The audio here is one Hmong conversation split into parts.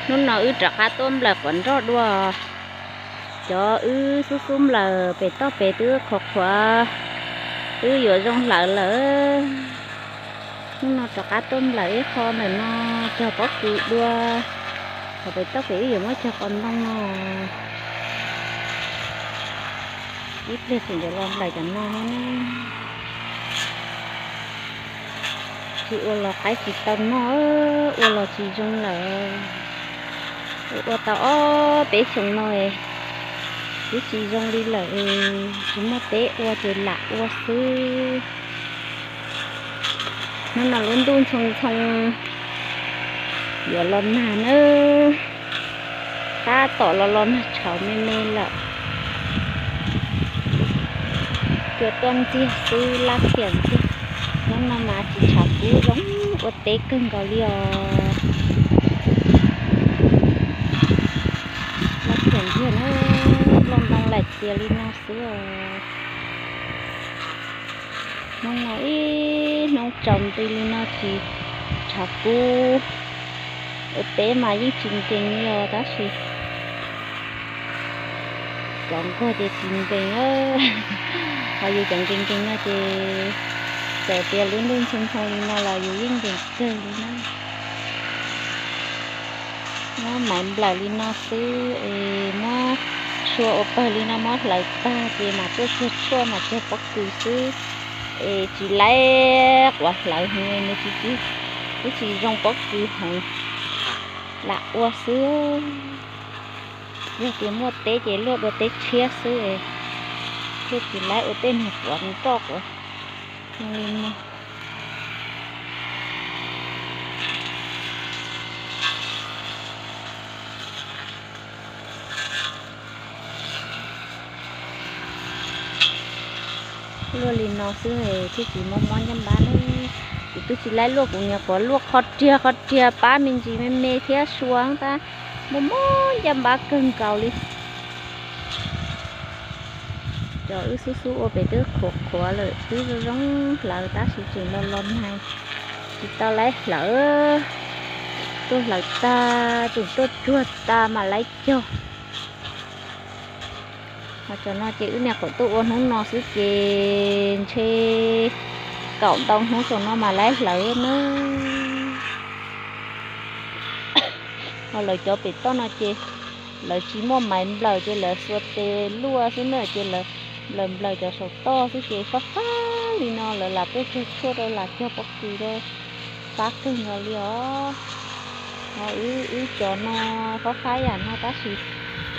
Hnub no wb rov qab tuaj nplawm quav nroj dua. Cov wb xub xub nplawm pem toj pem twb qhuav qhuav, twb yuav zoo hlawv lawm. Hnub no rov qab tuaj nplawm ib qho ntawm no, cog pob kws dua. Qhov pem toj pem wb yuav muab cog qos ntoo no. Ib pliag tseem yuav los nplawm cov no thiab na. Tsis ua los qaib tsis tau noj, ua los tsis zoo lawm. Ua tau ob peb xyoos no twb tsis zoo li lawm, tsis muaj teb ua ces lam ua xwb. Hnub no lub ntuj ntxhoo ntxhoo yuav los nag na, tab tom los los nag tshauv me me lawm. Cua tuaj ntxiag xwb, laj thiam ntxiag. Hnub no mas tsis tshav kub, zoo ua teb kawg nkaus li os. Laj thiam ntxiag na, loj ntoo laim tias li no xwb os. Hnub no ib hnub tsaus nti li no tsis tshav kub, ua teb mas yeej tsis nkees li os tab sis cov nquag ces tsis nkees. Ho yus cov nkees nkees no ces txawm tias lub ntuj ntxhoo ntxhoo li no los yus yeej nkees kawg li na. Muab maiv nplawm li no xwb es muab sua ua pawg li no muab hlawv tag ces mam tuaj cuag tshuaj mam cog pob kws xwb. Es tsis laib quav hlawv heev, nws tsis, twb tsis zoo pob kws heev, lam ua xwb. Yog tias muaj teb ces luaj dua teb tshiab xwb es thiaj tsis laib ua tej niag quav nroj quav li no. Luaj li no xwb thiaj tsis mob mob ncaj npab na. Kuv twb tsis laib luaj, kuv nyiam quav luaj qhov riag qhov riag pab me ntsis me me thiab sua tab mob mob ncaj npab kawg nkaus li. Cov wb xub xub ua pem twb qhuav qhuav lawm, twb zoo zoo hlawv tab sis tseem los los nag, tsis tau laib hlawv. Tuaj hlawv tag, tseem tuaj tsuag tas mam laib cog. Ho cov no ces wb niam qhuav tuaj ua hnub no xwb ces ntshe kaum ntau hnub saum no mam laib hlawv na. Ho lawv cov pem toj no ces lawv tsis muaj maiv nplawm ces lawv xuas tes luaj xwb na ces lawv nplawm nplawm cov saum toj xwb ces fab fab li no lawv lam tuaj cuag tshuaj rau lam cog pob kws rau, fab kawg nkaus li os. Ho wb, wb cov no fab fab yam no tab sis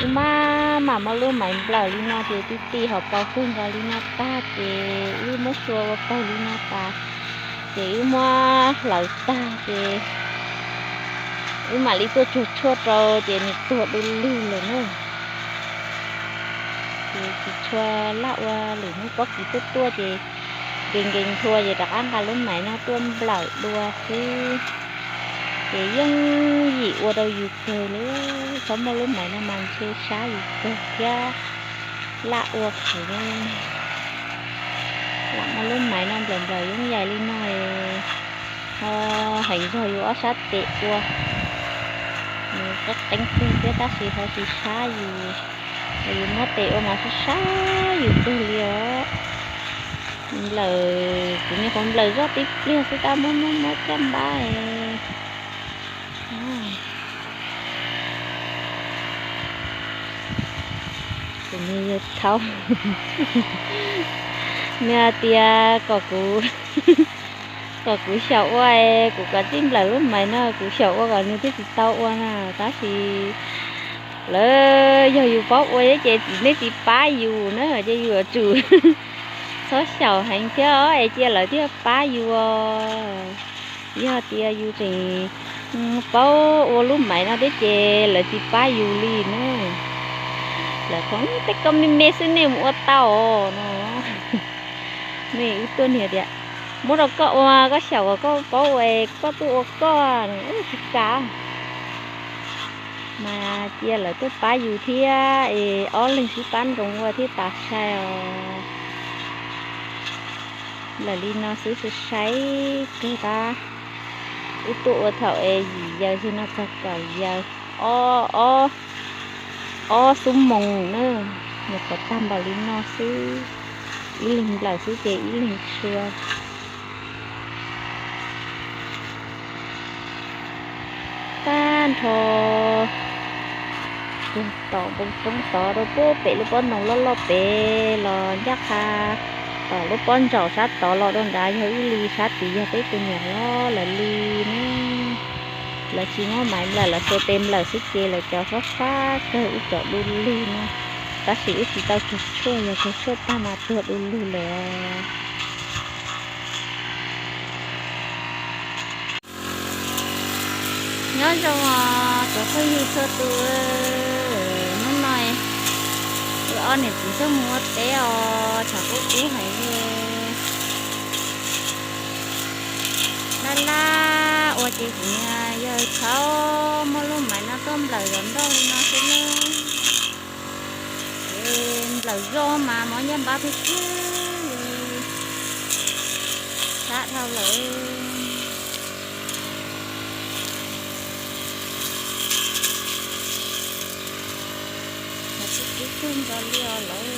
wb maj mam muab lub maiv nplawm li no ces ti ti hauv paus kawg nkaus li no tag ces wb muab sua ua pawg li no tas ces wb muab hlawv tag ces wb mam li tuaj cuag tshuaj rau ces nws tuag du lug lawm na. Ces tsis tshua laj ua lwm hnub pob kws tuaj tuaj ces nkees nkees nthua ces rov qab nqa lub maiv no tuaj nplawm dua xwb. Ces yeej yim ua rau yus kawg li, txhob muaj lub maiv no mas ntshe sab yus kawg thiab laj ua heev. Lam muaj lub maiv no nplawm nplawm yooj yim li no es ho heev nrog yus ob sab tes ua. Nws qeeb qeeb kawg thiab tab sis ho tsis sab yus, yus muab tes ua mas sab sab yus kawg li os. Nplawm, kuv nyuam qhuav nplawm zoj tib pliag xwb tab muab muab muab caj npab. Kuv niag yawg thaub, nws hais tias kom kuv, kom kuv xyaum ua, kuv kom txij nplawm lub maiv no kuv xyaum ua kom nws thiaj tsis tau ua na. Tab sis lawv yog yus paub ua ces tsis, nej tsis pab yus na ces yus yuav tsum txhob xyaum heev thiab es cia lawv thiaj pab yus. Yog tias yus tseem paub ua lub maiv no thiab ces lawv tsis pab yus li na. Lawv qhov tej koj me me xwb nej mus ua tau no. Nej wb tuaj niag tias muab rau koj ua, koj xyaum kom koj paub ua es koj tuaj ua koj, tsis kam. Mas cia lawv tuaj pab yus thiab es ob leeg sib pab nroos ua thiaj tas sai os. Lawm li no xwb sai sai kawg tab. Wb tuaj ua thaum es yim yawg xwb no txog kaum yawg. ob, ob, ob xuab moos na, nyuam qhuav tag npaum li no xwb, ib leeg nplawm xwb ces ib leeg tshua. Tag nrho, tom npoo foob tod rau puag pem lub pob ntoo loj loj pem los ncaj qha, tom lub pob ntsaum sab tod los rau nrad yog ib li, sab tid yog peb tus niam hlob lawv li ne. Lawv tsis muab maiv nplawm, lawv xuas tes nplawm xwb ces lawv cov sab sab kawg, wb cov du lug no. Tab sis wb tsis tau cog tshuaj, yog cog tshuaj tag mas tuag du lug lawm. Nyob zoo os cov phooj ywg txhua tus, hnub no wb ob niam txiv tuaj mus ua teb os, tshav kub kub heev li. Laj laj ua ces kuv niag yawg txhob muab lub maiv no tuaj nplawm zov nroj li no xwb nawb. Ces nplawm zoj mas mob ncaj npab tiag tiag li, sab dhau lawm. Tshav kub kub kawg nkaus li os lawm.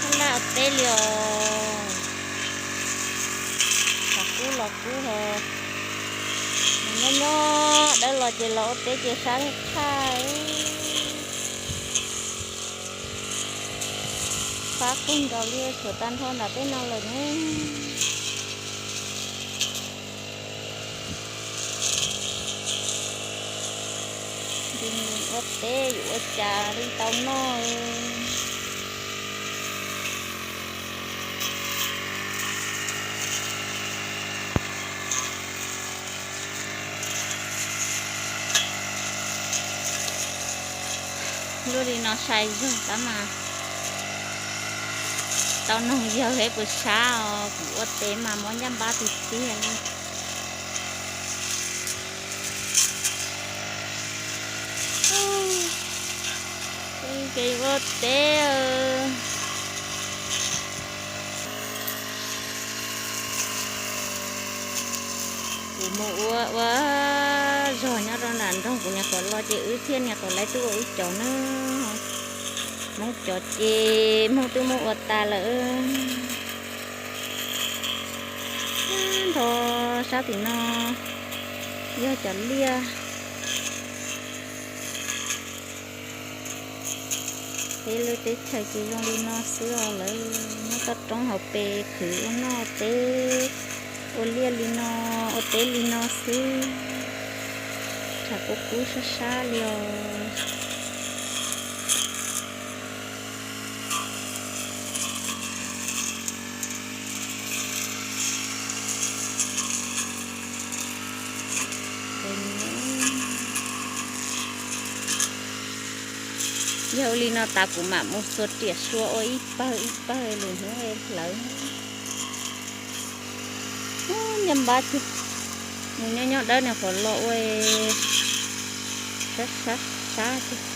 Laj laj ua teb li os. Tshav kub los kub ho, nyob nyob dawb los ces los ua teb ces sab tshaj. Fab kawg nkaus li, tshuav tag nrho nram tej no lawm ne. Nti mus ua teb yuav ua cas li tau noj. Luaj li no sai zog tab mas tau noog yawg es puas sab os, kuv ua teb mas mob ncaj npab tiag tiag li. Ces ua teb, kuv mus ua ua zog nyob rau nram nroog, kuv niam qhuav los ces wb thiaj niam qhuav laib tuaj ua wb cov na. Hmoob cov ces Hmoob twb muab ua tas lawm. Nrho sab tim no yog cov liaj. Peb lub teb chaws ces zoo li no xwb os, lawv muab toj roob hauv pes qhwv ua noj teb ua liaj li no, ua teb li no xwb. Tshav kub kub sab sab li os. Yog ua li no tas kuv mam mus xuas riam sua ua ib pawg ib pawg lwm hnub hlawv. Ncaj npab tiag, mus nyob nyob dawb no qhov los ua sab sab sab tiag.